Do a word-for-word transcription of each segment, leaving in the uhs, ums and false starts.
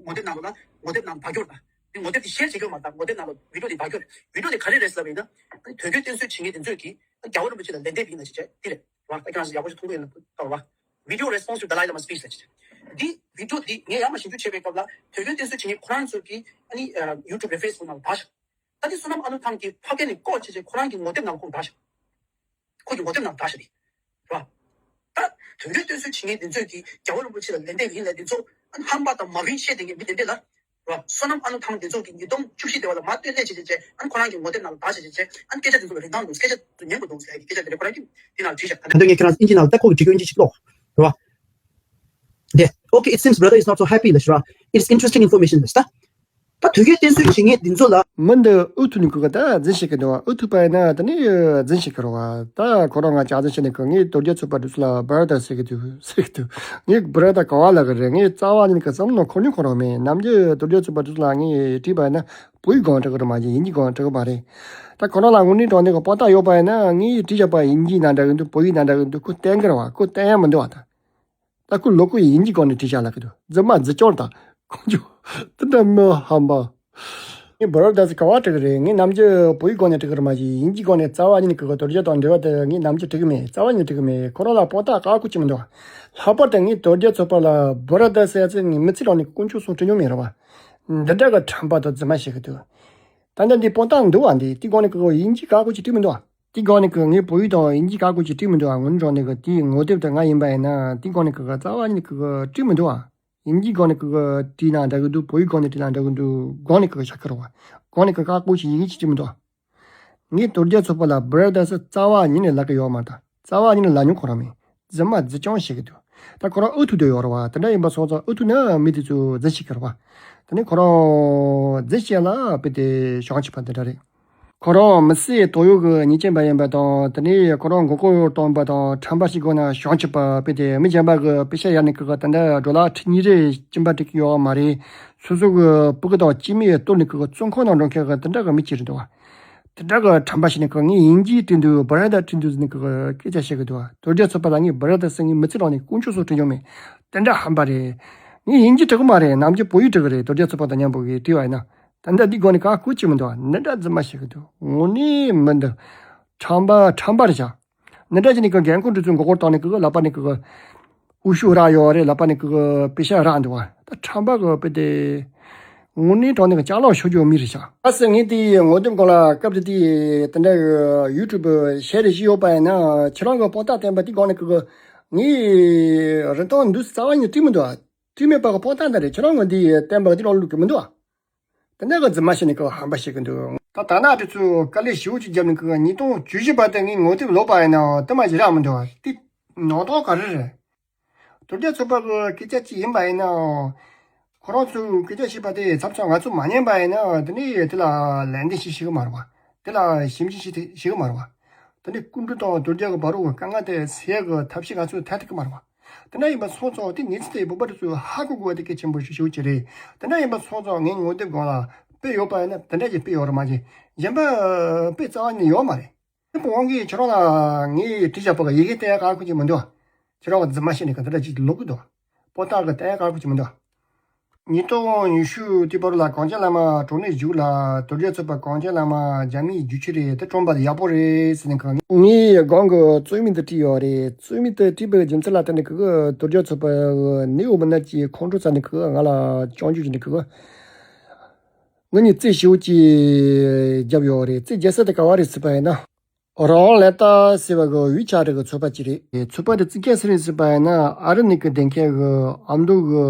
ངོ་དེབ་ནང་ལ་ངོ་དེབ་ནང་བར་སྐྱོར་དང་། དེ་ངོ་དེབ་དེ་ཤེར་བྱེད་རྒྱུ་མ་རེད། ད་ངོ་དེབ་ནང་ལ་བི་ཌིའོ་དེ་བར་སྐྱོར་རེད། བི་ཌིའོ་དེ་ག་རེ་རེད་ཟེར་བ་ཡིན་ན། དོལ་རྒྱལ་བསྟེན་གསོལ་བྱེད་མཁན་དེ་ཚོས་ཀྱིས་རྒྱལ་བ་རིན་པོ་ཆེ་ལ་ལན་འདེབས་ཡིན་ན་ཅི་བྱས་དེ་རེད། ར་ད་ཁྱེད་རང་ཚོ་ཡག་པོ་ཞིག་མཐོང་གི་ཡོད་ན་ལྟ་རོགས། Video response to Dalai Lama speech ལབ་ཅིག་འདི་བི་ཌིའོ་འདི་ངས་ཡར་མར་ཞིབ་འཇུག་བྱེད་པའི་སྐབས་ལ་དོལ་རྒྱལ་བསྟེན་གསོལ་བྱེད་མཁན་ཁོ་རང་ཚོ་གིས་ཨ་ནི་ཡུ་ཊུབ་རེད། ཕེ་སི་བུག་ནང་ལ་བཏང་ཤག་ད་དེ་བསོད་ནམས་ཨ་ནུ་ཐང་གི་ཕ་སྐད་ནས་བཀོལ་བྱས་བྱས་ཁོ་རང་གི་ངོ་དེབ་ནང་ལ་ཁོང་བཏང་ཤག་ཁོ་གི་ངོ་དེབ་ནང་བཏང་ཤག་རེད། ར་ད་དོལ་རྒྱལ་བསྟེན་གསོལ་བྱེད་མཁན་དེ་ཚོས་ཀྱིས་རྒྱལ་བ་རིན་པོ་ཆེ་ལ་ལན་འདེབས་ཡིན་ལབ་དེ་ཚོ་ཨ་ནི་ཧམ་པ་དང་མ་འོས་བཤད་དེ་མཁན་མི་དེ་འདྲ་ལ། ར་བསོད་ནམས་ཨ་ནུ་ཐང་དེ་ཚོ་གིས་ཉིས་སྟོང་བཅུ་བཞི་དེ་བ་ལ་མར་སྟོད་ལས་བྱས་བྱས་བྱས་ཨ་ནི་ཁོ་རང་གི་ངོ་དེབ་ནང་ལ་བཏང་བྱས་བྱས་བྱས་ཨ་ནི་སྐད་ཆ་དེ་ཚོ་ལ་རིན་ཐང་འདུག་སྐད་ཆ་དེ་ཚོ་ཉན་དགོས་འདུག་ཟེར་གི་སྐད་ཆ་དེ་འདྲ་ཁོ་རང་གིས་དེ་ནང་བྲིས་ཤག་ད་ལྟ་ངས་ཁྱེད་རང་ཚོ་ཨིན་ཇི་ནང་ལ་ལྟ་ཁོ་གི་བྲིས་ཡོད་ཅིག་ཀློག་ར་བ། དེ། Okay, it seems brother is not so happy ལ་ཞུ་ར། It's interesting information ལ་ཞུ་ད། ད་དོལ་རྒྱལ་བསྟེན་གསོལ་བྱེད་མཁན་འདི་ཚོ་ལ། མི་འདི་ཨུ་ཐུ་ནི་ཁུ་ག་ད་རྫུན་བཤད་གི་འདུག་བ། ཨུ་ཐུ་པ་ཡིན་ན་ད་ནི་རྫུན་བཤད་གི་རོ་བ། ད་ཁོ་རང་ང་ཅག་རྫུན་བཤད་ནི་ཁུ་ངས་དོལ་རྒྱལ་ཚོགས་པ་འདི་ཚོ་ལ་བར་ད་ཟེར་གི་འདུག་ཟེར་གི་འདུག་ངས་བར་ད་ག་བ་ལ་གི་རེད། ངས་རྩ་བ་ཉིད་ནས་གི་བསམ་ནོ་ཁོ་ནི་ཁོ་རང་མེད། ནམ་རྒྱུན་དོལ་རྒྱལ་ཚོགས་པ་འདི་ཚོ་ལ་ངས་བྲིས་པ་ཡིན་ན་བོད་ཡིག་སྒང་འབྲི་གི་རེད་མ་གཞི་དབྱིན་ཇི་སྒང་འབྲི་གི་མ་རེད། ད་ཁོ་རང་ལ་དངོས་གནས་དྲང་གནས་གི་དཔང་རྟགས་ཡོད་པ་ཡིན་ན་ངས་བྲིས་བཞག་པ་དབྱིན་ཇིའི་ནང་འདྲ་གི་འདུག་བོད་ཡིག་ནང་འདྲ་གི་འདུག་ཁོ་བསྟན་གི་རེད་བ། ཁོ་བསྟན་ཡ་མི་འདུག་བ། ད། ད་ཁོ་ལོ་ཁོ་དབྱིན་ཇི་སྒང་ནས་བྲིས་བཞག་ལབ་ཀྱི་འདུག་རྫུན་མ་རྫུན་སྐྱོར་དང་ཁོང་ཚོ་དེ་འདྲ་མི་ཧམ་པ། ངས་བར་ད་ཟེར་ག་བ་བྲི་གི་རེད། ངས་ནམ་རྒྱུན་བོད་ཡིག་སྒང་ནས་བྲི་གི་རེད་མ་གཞི་དབྱིན་ཇི་སྒང་ནས་རྩ་བ་ཉིད་ནས་གི་དོལ་རྒྱལ་དང་འབྲེལ་བ་དེ་ངས་ནམ་རྒྱུན་བྲི་གི་མེད། རྩ་བ་ཉིད་ནས་བྲི་གི་མེད། ཁོ་རང་ལ་དཔང་རྟགས་ག་གོ་ཅི་མི་འདུག་ལྷག་པར་དུ་ངས་དོལ་རྒྱལ་ཚོགས་པ་ལ་བར་ད་ཟེར་ཡ་ཚོ་ངས་མི་ཚེ་རང་ནས་དཀོན་མཆོག་གསུམ་བྲི་མྱོང་མེད་རེད་བ། འདི་འདྲ་གི་ཁྲམ་པ་དང་རྫུན་མ་བཤད་གི་འདུག་ད་ལྟ་འདི་དཔང་རྟགས་འདུག་བ། འདི་དེའི་སྒང་ནས་གི་དབྱིན་ཇི་ག་གོ་ཅི་བྲིས་མི་འདུག་བ། དེའི་སྒང་ནས་གི་ངས་བོད་ཡིག་དང་དབྱིན་ཇི་ག་གོ་ཅི་བྲིས་མི་འདུག་བ། ངོ་ནས་གི་དེའི་ངོ་དེབ་དེ་ང་ཡིན་པ་ཡིན་ན་དེའི་སྒང་ནས་གི་རྩ་བ་ཉིད་ནས་གི་བྲིས་མི་འདུག་བ། དབྱིན་ཇིའི་སྒང་ནས་གི་བྲིས་ན་འདྲ་གི་འདུག་བོད་ཡིག་སྒང་ནས་བྲིས་ན་འདྲ་གི་འདུག་སྒང་ནས་གི་ཤ་ཁ་རོ་བ། སྒང་ནས་གི་ག་གོ་ཅི་ཡི་གེ་ཅི་བྲིས་མི་འདུག་བ། ངས་དོལ་རྒྱལ་ཚོགས་པ་ལ་བར་ད་ཟེར་རྩ་བ་ཉིད་ནས་ལབ་གི་ཡོད་མ་རེད། ད་རྩ་བ་ཉིད་ནས་ལབ་མྱོང་ཁོ་རང་མེད། རྫུན་མ་རྫུན་རྐྱང་བཤད་གི་འདུག་ད་ཁོ་རང་ཨུ་ཐུག་དུ་ཡོད་རེད་བ། དེ་འདྲ་ཡིན་པ་སོང་ཙང་ཨུ་ཐུག་ན་མི་དེ་ཚོ་རྫུན་བཤད་གི་རེད་བ། དེ་ནས་ཁོ་རང་རྫུན་བཤད་ལ་དཔེ་དེ་བྱང་ཆུབ་པ་འདི་འདྲ་རེད། ཁོ་རང་མི་སེར་དོགས་ཡོད་གི་ཉེས་ཅན་པ་ཡིན་པ་དང་། དེ་ནས་ཁོ་རང་མགོ་སྐོར་བཏང་པ་དང་ཁྲམ་པ་ཞིག་དགོས་ན་བྱང་ཆུབ་པ་དཔེ་དེ་མི་གཞན་པ་གི་པེ་ཤ་ཡར་ནས་གི་གི་དེ་འདྲ་ཌོ་ལར་ཁྲི་གཉིས་རེ་སྦྱིན་པ་སྤྲད་གི་ཡོད་མ་རེད། སོ་སོ་གི་སྤུ་གུ་དང་སྐྱེ་དམན་གཏོར་ནས་གི་གི་བཙོན་ཁང་ནང་འགྲོ་མཁན་གི་དེ་འདྲ་གི་མི་གཅིག་རེད་འདུག་བ། དེ་འདྲ་གི་ཁྲམ་པ་ཞིག་ནས་གི་ངས་དབྱིན་ཇི་བྲིས་འདུག་བར་ད་བྲིས་འདུག་ཟེར་ནས་གི་གི་སྐད་ཆ་བཤད་གི་འདུག་བ། དོལ་རྒྱལ་ཚོགས་པ་ལ་ངས་བར་ད་ཟེར། ངས་མི་ཚེ་རང་ནས་དཀོན་མཆོག་སོགས་བྲིས་མྱོང་མེད། དེ་འདྲ་ཧམ་པ་རེད། ངས་དབྱིན་ཇི་བྲི་གི་མ་རེད། ནམ་རྒྱུན་བོད་ཡིག་བྲི་གི་རེད། དོལ་རྒྱལ་ཚོགས་པ་དང་མཉམ་པོ་གི་བྲིས་པ་ཡིན་ན། ད་ལྟ་འདི་སྒང་ནས་ག་གོ་ཅི་མི་འདུག་འདི་འདྲ་རྫུན་མ་བཤད་གི་འདུག་དངོས་གནས་མི་འདུག་ཁྲམ་པ་ཁྲམ་པ་རེད་ཤག་འདི་འདྲ་བྱས་ནས་གི་རྒན་འཁོགས་འདི་ཚོའི་མགོ་སྐོར་བཏང་ནས་གི་གི་ལག་པ་ནས་གི་གི་འུ་ཤུ་རག་ཡོད་རེད། ལག་པ་ནས་གི་གི་པེ་ཤ་རག་འདུག་བ། ད་ཁྲམ་པ་གི་དཔེ་དེ་དངོས་གནས་དྲང་གནས་གི་ཅ་ལག་ཤོར་རྒྱུ་མི་རེད་ཤག་ཨ་སེ་ངས་དེའི་ངོ་དེབ་སྒང་ལ་སྐབས་དེ་དུས་དེ་འདྲ་གི་ཡུ་ཊུབ་ཤེར་རེ་ཞིག་ཡོད་པ་ཡིན་ན་ཁྱེད་རང་གི་དཔང་རྟགས་བསྟན་པ་དེའི་སྒང་ནས་གི་གི་ངས་རིན་ཐང་འདུག་རྩ་བ་ཉིད་བྲིས་མི་འདུག་བ། བྲིས་མེད་པ་གི་དཔང་རྟགས་འདི་རེད། ཁྱེད་རང་གི་འདི་བསྟན་པ་འདི་རང་ལུགས་ཀྱི་མི་འདུག་ཨ། དེ་འདྲ་གི་རྫུན་མ་བཤད་ནས་གི་ཧམ་པ་བཤད་གི་འདུག་ད་ད་ན་དེ་ཚོས་དཀའ་ལས་ཞེ་པོ་ཅིག་བརྒྱབ་ནས་གི་ཉིས་སྟོང་བཅུ་བཞི་བར་དུ་ངའི་ངོ་དེབ་ལོག་པ་ཡིན་ནའང་དེ་མ་ཞིག་རག་མི་འདུག་ཨ། དེ་ནང་དོན་ག་རེ་རེད། དོལ་རྒྱལ་ཚོགས་པ་གི་སྐད་ཆ་ཅིག་ཡིན་པ་ཡིན་ནའང་། ཁོ་རང་ཚོས་སྐད་ཆ་བཤད་པ་དེ་མཚམས་མཚམས་ང་ཚོས་མ་ཉན་པ་ཡིན་ན་དེ་ནས་དེ་ལ་ལན་འདེབས་ཤིག་ཞུ་གི་མ་རེད་བ། དེ་ལ་ཞིབ་འཇུག་ཞིག་ཞུ་གི་མ་རེད་བ། དེ་ནས་སྐུ་མགྲོན་དང་དོལ་རྒྱལ་གྱི་བར་དུ་དཀའ་ངལ་དེ་སེལ་གྱི་ཐབས་ཤེས་ང་ཚོས་འཐད་ཐུབ་ཀྱི་མ་རེད་བ། དེ་འདྲ་ཡིན་པ་སོང་ཙང་དེ་གནས་ཚུལ་དེ་བོད་པ་དེ་ཚོས་ཧ་གོ་དགོས་པ་དེ་གལ་ཆེན་པོ་ཞིག་ཞུ་གི་རེད། དེ་འདྲ་ཡིན་པ་སོང་ཙང་ངའི་ངོ་དེབ་སྒང་ལ་དཔེ་ཡོད་པ་ཡིན་ན་དེ་འདྲ་ཞིག་དཔེ་ཡོད་རེད་མ་གཞི་གཞན་པ་དཔེ་རྩ་བ་ནས་ཡོད་མ་རེད། དེ་དབང་གིས་ཁྱེད་རང་ལ་ངས་བྲིས་བཞག་པ་གི་ཡི་གེ་བསྟན་ཡ་ག་གོ་ཅིག་མི་འདུག་ཁྱེད་རང་གི་རྫུན་མ་བཤད་ནས་ག་འདི་འདྲ་ཅིག་ལོག་གི་འདུག་དཔང་རྟགས་གི་བསྟན་ཡ་ག་གོ་ཅིག་མི་འདུག་ཉིས་སྟོང་ཉི་ཤུ་དེའི་བར་ལ་གངས་ཅན་བླ་མ་གྲོ་ནས་བཞུགས་ལ་དོལ་རྒྱལ་ཚོགས་པ་གངས་ཅན་བླ་མ་རྒྱ་མིའི་རྒྱུག་ཁྱི་རེད། དེ་བཀྲོངས་པ་དེ་ཡག་པོ་རེད་ཟེར་ནས་གང་ངས་སྒང་གི་རྩོད་མི་འདི་བྲིས་ཡོད་རེད། རྩོད་མི་དེ་བྲིས་པའི་རྒྱུ་མཚན་ལ་བརྟེན་ནས་གི་དོལ་རྒྱལ་ཚོགས་པ་ནེའུ་མི་ནག་གི་ཁོང་ཁྲོ་ཟ་ནས་གི་ང་ལ་སྐྱོན་བརྗོད་བྱས་ནས་གི་ངེད་གཉིས་རྩོད་ཞེ་པོ་ཅིག་བརྒྱབ་ཡོད་རེད། རྩོད་རྒྱག་ས་དེ་ག་བ་རེད་ཟེར་བ་ཡིན་ན། རང་ལེ་ཏཱ་ཟེར་བ་གི་ཝི་ཆ་ཊི་གི་ཚོགས་པ་ཅིག་རེད། ཚོགས་པ་དེ་བཙུགས་མཁན་སུ་རེད་ཟེར་བ་ཡིན་ན་ཨ་རི་ནས་གི་བསྡད་མཁན་གི་ཨ་མདོ་གི་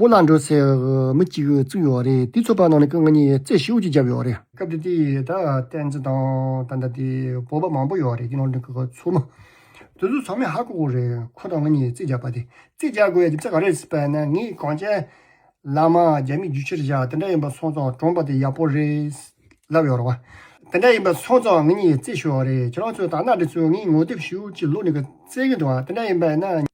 པོ་ལ་འགྲོ་ཟེར་གི་མི་གཅིག་གིས་བཙུགས་ཡོད་རེད། དེའི་ཚོགས་པ་ནང་ནས་གི་ང་གཉིས་རྩོད་ཞེ་པོ་ཅིག་བརྒྱབ་ཡོད་རེད། སྐབས་དེ་དུས་ད་བསྟན་འཛིན་དང་ད་ལྟ་དེ་བོད་པ་མང་པོ་ཡོད་རེད། དེ་ནང་ནས་གི་ཚོགས་མི་དེ་ཚོ་ཚང་མས་ཧ་གོ་གི་རེད། ཁོ་དང་ང་གཉིས་རྩོད་བརྒྱབ་པ་དེ། རྩོད་རྒྱག་དགོས་ཡ་རྒྱུ་མཚན་ག་རེ་རེད་ཟེར་བ་ཡིན་ན་ངས་གངས་ཅན་བླ་མ་རྒྱ་མིའི་རྒྱུག་ཁྱི་རེད་བཞག་དེ་འདྲ་ཡིན་པ་སོང་ཙང་བཀྲོངས་པ་དེ་ཡག་པོ་རེད་ལབ་ཡོད་རེད་བ། དེ་འདྲ་ཡིན་པ་སོང་ཙང་ངེད་གཉིས་རྩོད་ཞུ་བ་རེད། ཁྱེད་རང་ཚོས་ད་ནང་འདི་ཚོས་ངའི་ངོ་དེབ་ཞེ་པོ་ཅིག་ལོག་ནས་གི་རྩོད་གི་འདུག་བ། དེ་འདྲ་ཡིན་པ་ཡིན་ན།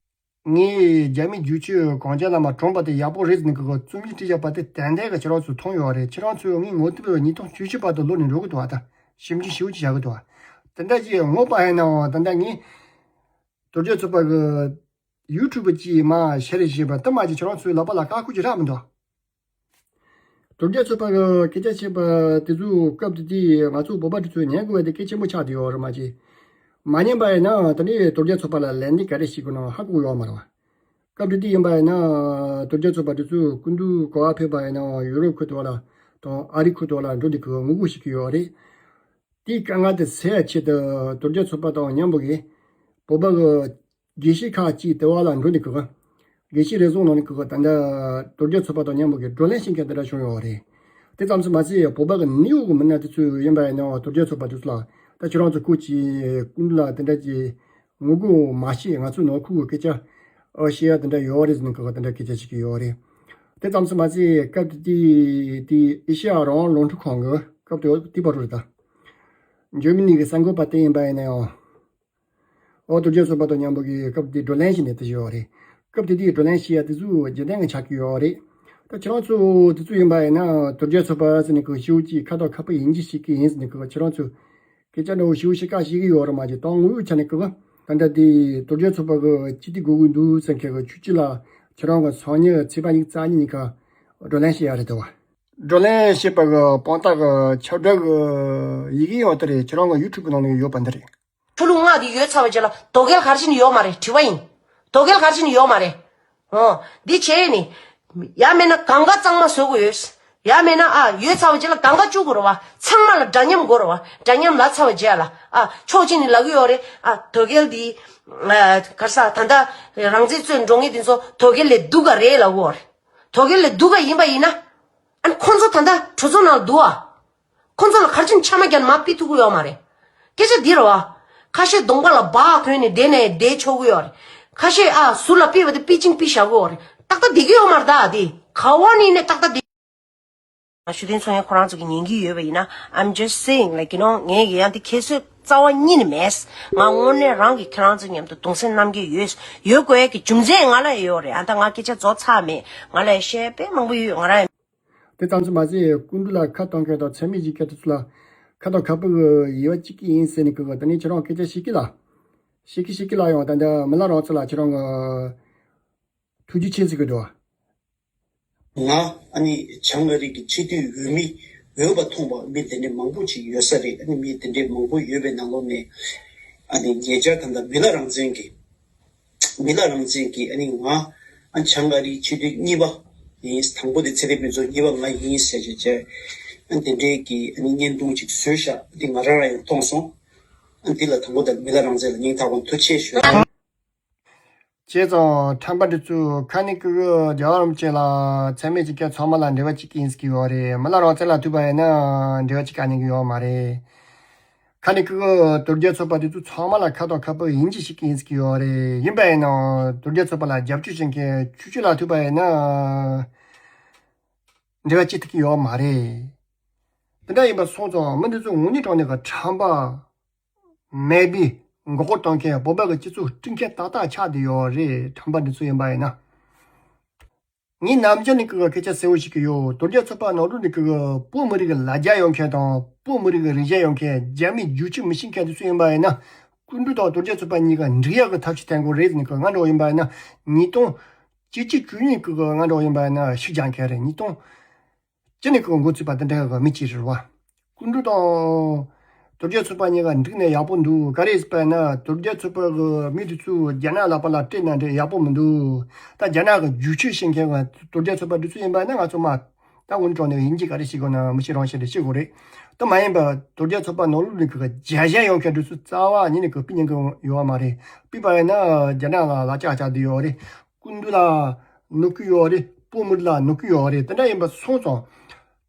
ངས་རྒྱ་མིའི་རྒྱུག་ཁྱི་གངས་ཅན་བླ་མ་བཀྲོངས་པ་དེ་ཡག་པོ་རེད་ཟེར་ནས་གི་རྩོམ་ཡིག་བྲིས་བཞག་པ་དེ་ཏན་ཏན་གི་ཁྱེད་རང་ཚོས་མཐོང་ཡོད་རེད། ཁྱེད་རང་ཚོས་ངའི་ངོ་དེབ་ཉིས་སྟོང་བཅུ་བཞི་བར་དུ་ལོག་ནས་འགྲོ་གི་འདུག་བ། ད་ཞིབ་འཇུག་ཞེ་པོ་ཅིག་བྱ་གི་འདུག་བ། དེ་འདྲ་ཅིག་ངོ་མ་ཡིན་ནའང་ད་ལྟ་ངས་དོལ་རྒྱལ་ཚོགས་པ་གི་ ཡུ་ཊུབ་ཅིག་མར་ཤེར་བྱས་པ་དེ་མ་གཏོགས་ཁྱེད་རང་ཚོའི་ལག་པ་ལ་ཁག་ཁུར་ཅིག་རག་མི་འདུག་དོལ་རྒྱལ་ཚོགས་པ་གི་སྐད་ཆ་བཤད་པ་དེ་ཚོ་སྐབས་དེ་དུས་ང་ཚོ་བོད་པ་དེ་ཚོས་ཉན་དགོས་པ་དེ་གལ་ཆེན་པོ་ཆགས་བསྡད་ཡོད་རེད་མ་གཏོགས། མ་ཉན་པ་ཡིན་ན་དེ་ནས་དོལ་རྒྱལ་ཚོགས་པ་ལ་ལན་འདེབས་ག་རེ་བྱེད་དགོས་ན་ཧ་གོ་ཡོད་མ་རེད་བ། སྐབས་དེ་དུས་ཡིན་པ་ཡིན་ན་དོལ་རྒྱལ་ཚོགས་པ་དེ་ཚོས་སྐུ་མདུན་ག་པར་ཕེབས་པ་ཡིན་ན་ཡུ་རོབ་ཁུལ་དུ་ལ་དང་ཨ་རི་ཁུལ་དུ་ལ་འགྲོ་དུས་ཀྱི་ངོ་རྒོལ་བྱེད་ཀྱི་ཡོད་རེད། དེའི་དཀའ་ངལ་དེ་སེལ་ཡ་ཆེད་དུ་དོལ་རྒྱལ་ཚོགས་པ་དང་མཉམ་པོ་གིས་བོད་པ་གི་དགེ་བཤེས་ཁག་ཅིག་ལྟེ་བ་ལ་འགྲོ་ནས་ཀྱི་དགེ་བཤེས་རེ་ཟུང་ནང་ནས་ཀྱི་ད་ལྟ་དོལ་རྒྱལ་ཚོགས་པ་དང་མཉམ་པོ་གི་བགྲོ་གླེང་བྱེད་མཁན་དེ་འདྲ་བྱུང་ཡོད་རེད། དེ་ཙམ་ཞིག་མ་ཟད་བོད་པ་གི་ནེའུ་ཡོག་གི་མི་སྣ་དེ་ཚོ་ཡིན་པ་ཡིན་ནའང་དོལ་རྒྱལ་ཚོགས་པ་དེ་ཚོ་ལ་ད་ཁྱེད་རང་ཚོ་ཁུལ་གྱི་སྐུ་མདུན་ལ་དེ་འདྲ་གྱི་ངོ་རྒོལ་མ་བྱེད། ང་ཚོའི་ནང་ཁུལ་གྱི་སྐད་ཆ་ཨ་བཤད་ཡ་དེ་འདྲ་ཡོད་རེད་ཟེར་ནས་ཀྱི་དེ་འདྲ་སྐད་ཆ་བཤད་ཀྱི་ཡོད་རེད། དེ་ཙམ་ཞིག་མ་ཟད་སྐབས་དེ་དུས་དེ་ཨེ་ཤ་ཡ་རང་དབང་རླུང་འཕྲིན་ཁང་གི་སྐབས་དེ་དེ་བར་རེད་ད། འཇར་མ་ནི་གི་གསར་འགོད་པ་དེ་ཡིན་པ་ཡིན་ན་ཡང་། ཨོ་དོལ་རྒྱལ་ཚོགས་པ་དང་མཉམ་པོ་གི་སྐབས་དེ་བགྲོ་གླེང་བྱས་ནས་དེ་བྱས་ཡོད་རེད། སྐབས་དེ་དུས་བགྲོ་གླེང་བྱེད་ཡ་དེ་ཚོ་རྒྱུན་ལྡན་གྱི་ཆགས་ཀྱི་ཡོད་རེད། ད་ཁྱེད་རང་ཚོ་དེ་ཚོ་ཡིན་པ་ཡིན་ན་དོལ་རྒྱལ་ཚོགས་པ་ཟེར་ནས་ཀྱི་ཤེའུ་ཅིག་ཁ་དོག་ཁ་པོ་ཡིན་གཅིག་ཤེས་ཀྱི་ཡིན་ཟེར་ནས་ཀྱི་ཁྱེད་རང་ཚོ་སྐད་ཆ་འདྲ་བོ་ཤེའུ་ཤེས་ཀ་ཤེས་ཀྱི་ཡོད་རེད་མ་གཏོགས་ད་དངོས་ཡོད་ཆ་ནས་ཀྱི་ད་ལྟ་དེ་དོལ་རྒྱལ་ཚོགས་པ་གི་སྤྱི་འཐུས་དགོས་ཀྱི་འདུག་ཟེར་མཁན་གྱི་ཆོས་སྤྱི་ལ་ཁྱེད་རང་གི་སང་ཉིན་ཚེས་པ་ཉི་ཤུ་རྩ་གཉིས་ཉིན་ཀ་བགྲོ་གླེང་བྱེད་ཡ་རེད་དོ། བགྲོ་གླེང་བྱེད་པ་གི་དཔང་རྟགས་གི་ཁྱབ་བསྒྲགས་གི་ཡི་གེ་ཡང་དེ་རེད། ཁྱེད་རང་གི་ཡུ་ཊུབ་གི་ནང་ནས་ཡོད་པ་འདི་རེད། ཆོས་ལུགས་ལྔ་འདི་ཡོད་ཚར་བའི་རྗེས་ལ་དོལ་རྒྱལ་ག་རེ་བྱས་ནས་ཡོད་མ་རེད་དྲི་བ་ཡིན། དོལ་རྒྱལ་ག་རེ་བྱས་ནས་ཡོད་མ་རེད། ཨོ། འདི་བྱས་ནས། ཡང་མིན་ན་གང་ག་གཙང་མ་བཟོ་དགོས་ཡོད། ཡང་མིན་ན་ཨ་ཡོད་ཚར་བའི་རྗེས་ལ་གང་ག་བཅུག་དགོས་རེད་བ། ཚང་མ་ལ་འདྲ་མཉམ་དགོས་རེད་བ། འདྲ་མཉམ་ལབ་ཚར་བའི་རྗེས་ལ་ཨ་ཕྱོགས་གཅིག་ནས་ལབ་ཀྱི་ཡོད་རེད། ཨ་དོལ་རྒྱལ་འདི། ཨ་ག་རེ་ཟ་ད་ལྟ་རང་བཙན་རྩོད་འགྲོ་མཁན་དེ་ཚོ་དོལ་རྒྱལ་ལས་སྡུག་ག་རེད་ལབ་ཀྱི་ཡོད་རེད། དོལ་རྒྱལ་ལས་སྡུག་ག་ཡིན་པ་ཡིན་ན། ཨ་ནི་ཁོང་ཚོ་ད་ལྟ་གྲོས་ཚོགས་ནང་འདུག་ཨ། ཁོང་ཚོ་ལ་ག་རེ་བྱས་ནས་ཆ་མ་རྒྱག་ནས་མར་ཕུད་ཐུབ་ཀྱི་ཡོད་མ་རེད། སྐད་ཆ་འདི་རེད་བ། ཁ་ཤས་གདོང་པ་ལ་སྦག་གོན་ནས་བསྡད་ནས་བསྡད་ཆོག་གི་ཡོད་རེད། ཁ་ཤས་ཨ་ཟུར་ལ་ཕུད་པ་དེ་ཕུད་ཅིང་ཕུད་བཞག་གི་ཡོད་རེད། ཏག་ཏག་བསྡད་ཀྱི་ཡོད་མ་རེད་ད་དེ། ག་བ་ནས་ནས་ཏག་ཏག་བསྡད། ང་ཞུ་དོན་ཚོ་ཡང་ཁོ་རང་ཚོ་གི་ཉན་གྱི་ཡོད་པ་ཡིན་ན། I'm just saying, like, you know, ངས་ཀྱི་ཡང་དེ་ཁྱད་གསོད་རྩ་བ་ཉིད་ནས་མེད། ང་དངོས་གནས་རང་གི་ཁྱེད་རང་ཚོ་མཉམ་དུ་གདུང་སེམས་མཉམ་སྐྱེད་ཡོད། ཡོད་དགོས་ཡ་གི་རྒྱུ་མཚན་ང་ལ་ཡོད་རེད། ཨ་ད་ང་སྐད་ཆ་རྫོགས་ཚར་མེད། ང་ལ་བཤད་དཔེ་མང་པོ་ཡོད། ང་རང་དེ་ཙམ་ཞིག་མ་ཟད་སྐུ་མདུན་ལ་ཁ་གཏོང་མཁན་དང་མཚན་སྨད་བྱེད་མཁན་དེ་ཚོ་ལ་ཁ་དོག་ཁ་པོ་གི་ཡི་བ་གཅིག་གི་ཡིན་ཟེར་ནས་གི་དེ་ནས་ཁྱེད་རང་སྐད་ཆ་བཤད་ཀྱི་ལ། བཤད་ཀྱི་བཤད་ཀྱི་ལ་ཡང་ད་ལྟ་མི་ལ་རང་ཚོ་ལ་ཁྱེད་རང་གི་ཐུགས་རྗེ་ཆེ་ཟེར་གི་འདུག་ང་ཨ་ནི་བྱང་ཨ་རི་གི་སྤྱི་འཐུས་འོས་མི་འོས་པ་མཐོང་པ་མི་དེ་འདྲའི་མང་པོ་ཅིག་ཡོད་ས་རེད། ཨ་ནི་མི་དེ་འདྲའི་མང་པོ་ཡོད་པའི་ནང་ལོགས་ནས་ཨ་ནི་ཉེ་ཆར་ད་ལྟ་མི་ལ་རང་བཙན་གྱི་མི་ལ་རང་བཙན་གྱི་ཨ་ནི་ང་ཨ་བྱང་ཨ་རིའི་སྤྱི་འཐུས་གཉིས་པ་ཡིན། དང་པོ་དེ་ཚེ་རིང་ཕུན་ཚོགས། གཉིས་པ་ང་ཡིན་ཟེར་བྱས་བྱས་ཨ་དེ་འདྲའི་གི་ཨ་ནི་བརྙན་ཐུང་ཅིག་བཟོས་ཤག་འདི་ང་རང་རང་ཡང་མཐོང་སོང་། ཨ་འདི་ལ་དང་པོ་དེ་མི་ལ་རང་བཙན་ལ་སྙིང་ཐག་པ་ནས་ཐུགས་རྗེ་ཆེ་ཞུ། བྱས་ཙང་ཁྲམ་པ་འདི་ཚོས་ཁ་ནས་ཀུ་ཀུ་རྒྱལ་བ་རིན་པོ་ཆེ་ལ་མཚན་སྨད་བྱེད་མཁན་ཚང་མ་ལ་འབྲེལ་བ་བྱེད་ཀྱི་ཡིན་ཟེར་གྱི་ཡོད་རེད། མི་ལ་རང་བཙན་ལ་ཐུག་པ་ཡིན་ན་འབྲེལ་བ་བྱེད་ག་ཉན་གྱི་ཡོད་མ་རེད། ཁ་ནས་ཀུ་ཀུ་དོལ་རྒྱལ་ཚོགས་པ་དེ་ཚོ་ཚང་མ་ལ་ཁ་དོག་ཁ་པོ་ཡིན་གཅིག་ཤེས་ཀྱི་ཡིན་ཟེར་གྱི་ཡོད་རེད། ཡིན་པ་ཡིན་ནའང་དོལ་རྒྱལ་ཚོགས་པ་ལ་རྒྱབ་སྐྱོར་བྱེད་མཁན་ཆུ་ཆུ་ལ་ཐུག་པ་ཡིན་ན་འབྲེལ་བ་བྱེད་ཐུབ་ཀྱི་ཡོད་མ་རེད། དེ་འདྲ་ཡིན་པ་སོང་ཙང་མི་འདི་ཚོ་དངོས་གནས་དྲང་གནས་ཀྱི་ཁྲམ་པ་མེད་པའི་མགོ་སྐོར་གཏོང་མཁན། བོད་པ་གི་སྤྱི་ཚོགས་བསྲུང་མཁན་ཏག་ཏག་ཆགས་བསྡད་ཡོད་རེད། ཁྲམ་པ་འདི་ཚོ་ཡིན་པ་ཡིན་ན། ངས་ནམ་རྒྱུན་ནས་ཀྱི་སྐད་ཆ་གསལ་བོ་ཞིག་གི་ཡོད། དོལ་རྒྱལ་ཚོགས་པ་ནང་ལོགས་ནས་ཀྱི་བོད་མི་རིགས་ཀྱི་ལ་རྒྱ་ཡོད་མཁན་དང་བོད་མི་རིགས་ཀྱི་རིག་གཞུང་ཡོད་མཁན། རྒྱ་མིའི་རྒྱུག་ཆུ་མི་ཤེས་མཁན་དེ་ཚོ་ཡིན་པ་ཡིན་ན། སྐུ་མདུན་དང་དོལ་རྒྱལ་ཚོགས་པ་གཉིས་ཀ་འགྲིག་ཡག་གི་ཐབས་ཤེས་བསྟེན་དགོས་རེད་ཟེར་ནས་ཀྱི་ང་འདྲ་བོ་ཡིན་པ་ཡིན་ན། ཉིས་སྟོང་བཅུ་གཅིག་བཅུ་གཉིས་ཀྱི་ང་འདྲ་བོ་ཡིན་པ་ཡིན་ན་ཤུགས་རྒྱག་མཁན་རེད། ཉིས་སྟོང་སྤྱི་ནས་ཁོ་འགོ་ཚུགས་པ་དེ་འདྲ་གི་མི་གཅིག་རེད་བ། སྐུ་མདུན་དང་དོལ་རྒྱལ་ཚོགས་པ་གཉིས་ཀ་འགྲིག་ནས་ཡག་པོ་འདུག་ག་རེ་ཟེར་བ་ན་དོལ་རྒྱལ་ཚོགས་པ་གི་མི་དེ་ཚོ་རྒྱ་ནག་ལག་པ་ལ་སྤྲད་ན་འདྲ་ཡག་པོ་མི་འདུག་ད་རྒྱ་ནག་གི་རྒྱུག་ཆུ་ཤེས་མཁན་གི་དོལ་རྒྱལ་ཚོགས་པ་དེ་ཚོ་ཡིན་པ་ན་ང་ཚོ་མ་ད་འུ་ནི་གྲོང་ནས་དབྱིན་ཇི་ག་རེ་ཤེས་དགོས་ན་མི་ཤེས་རང་ཤེས་རེ་ཤེས་དགོས་རེད། ད་མ་ཡིན་པ་དོལ་རྒྱལ་ཚོགས་པ་ནང་ལོགས་ནས་གི་རྒྱ་གཞས་ཡོང་མཁན་དེ་ཚོ་རྩ་བ་ཉིད་ནས་གི་ཕུད་ཉན་གི་ཡོད་མ་རེད། ཕུད་པ་ཡིན་ན་རྒྱ་ནག་ལ་ལག་ལྕགས་རྒྱག་བསྡད་ཡོད་རེད། སྐུ་མདུན་ལ་གནོད་ཀྱི་ཡོད་རེད། བོད་མི་རིགས་ལ་གནོད་ཀྱི་ཡོད་རེད། དེ་འདྲ་ཡིན་པ་སོང་ཙང་།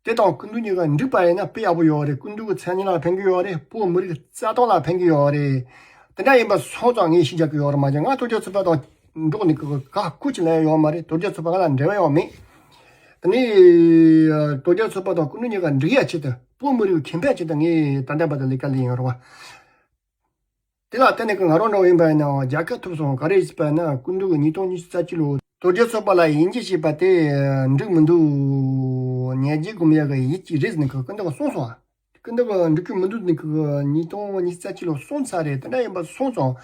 དེ་དང་སྐུ་མདུན་གཉིས་ཀ་འགྲིག་པ་ཡིན་ན་དཔེ་ཡག་པོ་ཡོད་རེད། སྐུ་མདུན་གྱི་མཚན་སྙན་ལ་ཕན་གྱི་ཡོད་རེད། བོད་མི་རིགས་རྩ་དོན་ལ་ཕན་གྱི་ཡོད་རེད། དེ་འདྲ་ཡིན་པ་སོང་ཙང་ངས་ཤུགས་རྒྱག་གི་ཡོད་རེད། མ་གཞི་ང་དོལ་རྒྱལ་ཚོགས་པ་དང་འགྲོགས་ནས་ཀྱི་ཁག་ཁུར་ཅིག་ལེན་ཡོད་མ་རེད། དོལ་རྒྱལ་ཚོགས་པ་ང་ལ་འབྲེལ་བ་ཡོད་མེད། དེ་ནས་དོལ་རྒྱལ་ཚོགས་པ་དང་སྐུ་མདུན་གཉིས་ཀ་འགྲིག་ཡ་ཆེད་དུ་བོད་མི་རིགས་ཁེ་ཕན་ཆེད་དུ་ངས་ད་ལྟ་བར་དུ་ལས་ཀ་ལས་ཡོད་རེད་བ། དེ་ལ་བརྟེན་ནས་ང་རང་འདྲ་བོ་ཡིན་པ་ཡིན་ནའང་རྒྱལ་ཁ་ཐོབ་སོང་། ག་རེ་ཟེར་བ་ན་སྐུ་མདུན་གྱིས་ཉིས་སྟོང་ཉི་ཤུ་རྩ་གཅིག་ལོ་དོལ་རྒྱལ་ཚོགས་པ་ལ་དབྱེ་འབྱེད་བྱས་པ་དེ་འགྲིག་མི་འདུག་ཉེས་རྒྱུ་སྒོམ་ཡག་གི་ཡིད་ཀྱི་རེད་ཟེར་ནས་ཁོས་སྐུ་མདུན་གྱིས་གསུངས་སོང་། སྐུ་མདུན་གྱིས་འགྲིག་གི་མི་འདུག་ཟེར་ནས་ཁོས་ཉིས་སྟོང་ཉི་ཤུ་རྩ་གཅིག་ལོ་གསུངས་ཚར་རེད། དེ་འདྲ་ཡིན་པ་སོང་ཙང་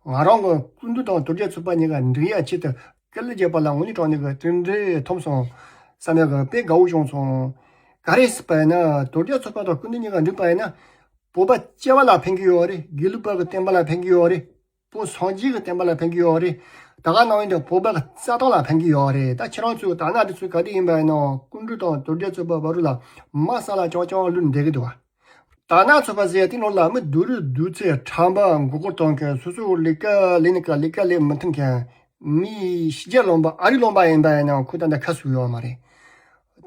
ང་རང་གི་སྐུ་མདུན་དང་དོལ་རྒྱལ་ཚོགས་པ་གཉིས་ཀ་འགྲིག་ཡ་ཆེད་དུ་སྐད་ལ་བརྒྱབ་པ་ལ་དངོས་གནས་དྲང་གནས་ཀྱི་གྲུབ་འབྲས་ཐོབ་སོང་བསམ་ཡ་གི་དཔེ་དགའ་བོ་བྱུང་སོང་། ག་རེ་ཟེར་བ་ཡིན་ན་དོལ་རྒྱལ་ཚོགས་པ་དང་སྐུ་མདུན་གཉིས་ཀ་འགྲིག་པ་ཡིན་ན་བོད་པ་སྐྱེ་བ་ལ་ཕན་གྱི་ཡོད་རེད། དགེ་ལུགས་པ་གི་བསྟན་པ་ལ་ཕན་གྱི་ཡོད་རེད། བོད་སངས་རྒྱས་ཀྱི་བསྟན་པ་ལ་ཕན་གྱི་ཡོད་རེད། ད་ག་ནང་བཞིན་དུ་བོད་པ་གི་རྩ་དོན་ལ་ཕན་གྱི་ཡོད་རེད། ད་ཁྱེད་རང་ཚོས་དར་ནག་འདི་ཚོས་ག་དུས་ཡིན་པ་ཡིན་ནའང་སྐུ་མདུན་དང་དོལ་རྒྱལ་ཚོགས་པ་བར་ལ་མ་ས་ལ་རྐྱང་རྐྱང་ལུས་བསྡད་ཀྱི་འདུག་བ། དར་ནག་ཚོགས་པ་ཟེར་ཡ་དེ་ནང་ལ་མི་སྡུག་རུས་སྡུག་ཚད་ཁྲམ་པ་མགོ་སྐོར་གཏོང་མཁན། སོ་སོའི་ལས་ཀ་ལས་ནི་ཀ་ལས་ཀ་ལས་མི་ཐུབ་མཁན། མི་ཕྱི་རྒྱལ་ལུང་པ་ཨ་རི་ལུང་པ་ཡིན་པ་ཡིན་ནའང་ཁོ་ད་ལྟ་ཁ་ཟུག་ཡོད་མ་རེད།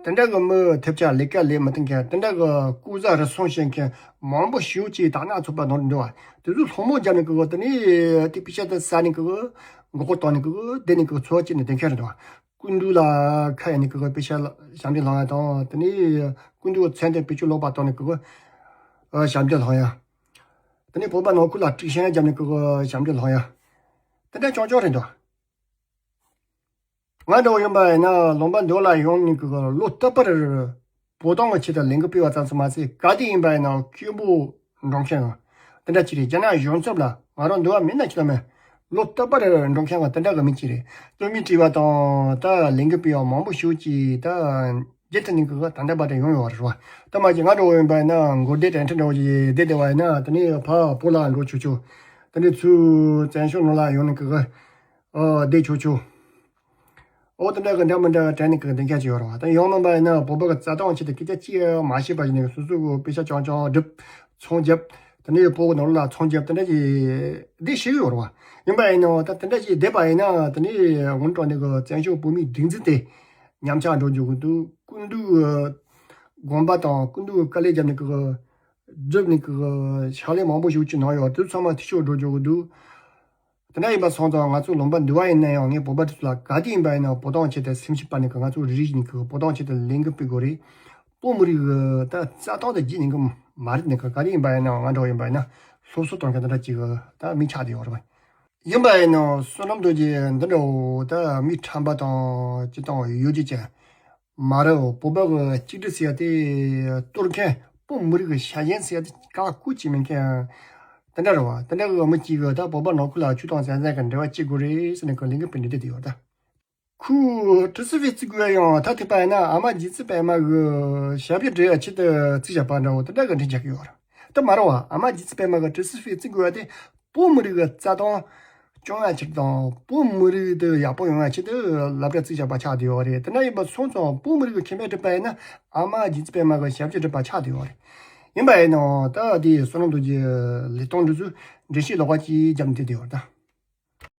དེ་འདྲ་གི་མི་ཐེབས་ཆག་ལས་ཀ་ལས་མི་ཐུབ་མཁན། དེ་འདྲ་གི་ལྐོག་ཟ་རུལ་སུངས་བྱེད་མཁན་མང་པོ་ཞེ་པོ་ཅིག་དར་ནག་ཚོགས་པ་ནང་འདུག་བ། དེ་ཚོ་སློང་མོ་བརྒྱབ་ནས་ཀི་གི་དེ་ནས་དེ་པེ་ཤ་དེ་ཟ་ནས་ཀི་གི་མགོ་སྐོར་བཏང་ནས་ཀི་གི་བསྡད་ནས་ཀི་གི་འཚོ་བ་སྐྱེལ་ནས་བསྡད་མཁན་རེད་འདུག་བ། སྐུ་མདུན་ལ་ཁ་གཡར་ནས་ཀི་གི་པེ་ཤ་ལ་ཞབས་འདྲེན་སློང་ཡ་དང་། དེ་ནས་སྐུ་མདུན་མཚན་དེ་བེད་སྤྱོད་ལོག་པ་བཏང་ནས་ཀི་གི་ཞབས་འདྲེན་སློང་ཡ། དེ་ནས་བོད་པ་ནང་ཁུལ་ལ་དཀྲུག་ཤིང་བརྒྱབ་ནས་ཀི་གི་ཞབས་འདྲེན་སློང་ཡ། དེ་འདྲ་རྐྱང་རྐྱང་རེད་འདུག་ང་འདྲ་བོ་ཡིན་པ་ཡིན་ན་ལུང་པ་འདི་ལ་ཡོང་ནས་ཀི་གི་ལོ་བསྟར་པར་བོད་དོན་གྱི་ཆེད་དུ་ལས་འགུལ་སྤེལ་བ་ཙམ་ཙམ་མ་ཟད། ག་དུས་ཡིན་པ་ཡིན་ན་སྐད་འབོད་འགྲོ་མཁན་དེ་འདྲ་ཅིག་རེད། རྒྱ་ནག་གཞུང་ཚབ་ལ་ང་རང་འདི་བ་མིན་ན་ཅི་ལ་མེད། ལོ་བསྟར་པར་འགྲོ་མཁན་དེ་འདྲ་གི་མི་ཅིག་རེད། རྩོམ་ཡིག་བྲིས་པ་དང་ད་ལས་འགུལ་སྤེལ་བ་མང་པོ་ཞིག་ཅིག་ད་རྒྱུན་དུ་ནས་ཀི་གི་ད་ལྟ་བར་དུ་ཡོང་ཡོད་རེད་བ། ད་མ་གཞི་ང་འདྲ་བོ་ཡིན་པ་ཡིན་ན་མགོ་བདེ་དྲན་ཁྲི་འདྲ་བོ་ཅིག་བསྡད་བསྡད་པ་ཡིན་ན། དེ་ནས་ཕར་བོད་ལ་འགྲོ་ཆོག་ཆོག་དེ་ནས་ཚུར་བཙན་བྱོལ་ནང་ལ་ཡོང་ནས་ཀི་གི་ཨོ་བསྡད་ཆོག་ཆོག་ཨོ་དེ་འདྲ་གི་འདྲ་མི་འདྲ་དྲན་ནས་ཀི་གི་བསྡད་མཁན་ཅིག་ཡོད་རེད་བ། ད་ཡང་མིན་པ་ཡིན་ན་བོད་པ་གི་རྩ་དོན་ཆེད་དུ་སྐད་ཆ་གཅིག་མ་བཤད་པ་ཡིན་ནའི་སོ་སོ་གི་པེ་ཤ་རྐྱང་རྐྱང་སྒྲུབ། ཚོང་རྒྱབ། དེ་ནས་བོད་གི་ནང་ལོགས་ལ་ཚོང་རྒྱབ། དེ་འདྲ་ཅིག་བསྡད་ཤེས་ཀྱི་ཡོད་རེད་བ། ཡིན་པ་ཡིན་ནའང་ད་དེ་འདྲ་ཅིག་བསྡད་པ་ཡིན་ན་དེ་ནས་དངོས་གནས་དྲང་གནས་གི་བཙན་བྱོལ་བོད་མིའི་སྒྲིག་འཛུགས་དེ་ཉམས་ཆག་འགྲོ་འགྲོ་གི་འདུག་སྐུ་མདུན་གི་དགོངས་པ་དང་སྐུ་མདུན་གི་བཀའ་ལན་བརྒྱབ་ནས་ཀི་གི་སྒྲུབ་ནས་ཀི་གི་ཕྱག་ལས་མང་པོ་ཞིག་ཅིག་གནང་ཡོད། དེ་ཚང་མ་འཐུས་ཤོར་འགྲོ་འགྲོ་གི་འདུག་དེ་འདྲ་ཡིན་པ་སོང་ཙང་ང་ཚོ་ལུང་པ་འདི་བ་ཡིན་ན་ཡང་ངས་བོད་པ་དེ་ཚོ་ལ་ག་དུས་ཡིན་པ་ཡིན་ན་བོད་དོན་ཆེད་དུ་སེམས་ཤུགས་སྤར་ནས་ཀི་ང་ཚོ་རེ་རེ་བཞིན་ཀི་བོད་དོན་ཆེད་དུ་ལས་འགུལ་སྤེལ་དགོས་རེད། བོད་མི་རིགས་ཀྱི་ད་རྩ་དོན་དེ་བརྗེད་ཉན་གི་མ་རེད། ནི་ག་ག་རེ་ཡིན་པ་ཡིན་ན་ང་འདྲ་བོ་ཡིན་པ་ཡིན་ན་སློབ་གསོ་གཏོང་མཁན་དེ་འདྲ་ཅིག་གི་ད་མི་ཆགས་བསྡད་ཡོད་རེད་པ། ཡིན་པ་ཡིན་ན་བསོད་ནམས་རྡོ་རྗེ་འདི་འདྲ་བོ་ད་མི་ཁྲམ་པ་དང་སྤྱིར་བཏང་གཡོ་སྒྱུ་ཅན་མ་རེད། བོད་པ་གི་གཅིག་སྒྲིལ་ཟེར་ཡ་དེ་གཏོར་མཁན། བོད་མི་རིགས་ཀྱི་ཤ་ཞེན་ཟེར་ཡ་དེ་ག་ཁུལ་གྱིས་མེད་མཁན་དེ་འདྲ་རེད་བ། དེ་འདྲ་གི་མི་གཅིག་གི་ད་བོད་པ་ནང་ཁུལ་ལ་ཆོས་དང་ཟང་ཟིང་གི་འབྲེལ་བ་བྱེད་དགོས་རེད་ཟེར་ནས་ཀི་ལས་འགུལ་སྤེལ་ནས་བསྡད་ཡོད་ད། ཁོས་ཀྲི་སི་ཕིས་བརྩི་དགོས་ཡ་ཡང་ད་ཐེག་པ་ཡིན་ན་ཨ་མ་རྗེ་བཙུན་པད་མ་གི་ཞབས་ཕྱི་སྒྲུབ་ཡ་ཆེད་དུ་བརྩིས་བཞག་པ་འདྲ་བོ་དེ་འདྲ་གི་འགྲེལ་བརྒྱབ་ཀྱི་ཡོད་རེད། དེ་མ་རེད་བ། ཨ་མ་རྗེ་བཙུན་པད་མ་གི་ཀྲི་སི་ཕིས་བརྩི་དགོས་ཡ་དེ་བོད་མི་རིགས་ཀྱི་རྩ་དོན་སྐྱོང་ཡ་ཆེད་དང་བོད་མི་རིགས་དེ་ཡག་པོ་ཡོང་ཡ་ཆེད་དུ་སློབ་གྲྭ་བརྩིས་བཞག་པ་ཆགས་བསྡད་ཡོད་རེད། དེ་འདྲ་ཡིན་པ་སོང་ཙང་བོད་མི་རིགས་ཀྱི་ཁེ་ཕན་སྒྲུབ་པ་ཡིན་ན་ཨ་མ་རྗེ་བཙུན་པད་མ་གི་ཞབས་ཕྱི་སྒྲུབ་པ་ཆགས་བསྡད་ཡོད་རེད། ཡིན་པ་ཡིན་ནའང་ད་དེ་བསོད་ནམས་རྡོ་རྗེ་ལས་སྟངས་འདི་ཚོ་འགྲེལ་བཤད་ལོག་པ་ཅིག་བརྒྱབ་ནས་བསྡད་ཡོད་རེད་ད།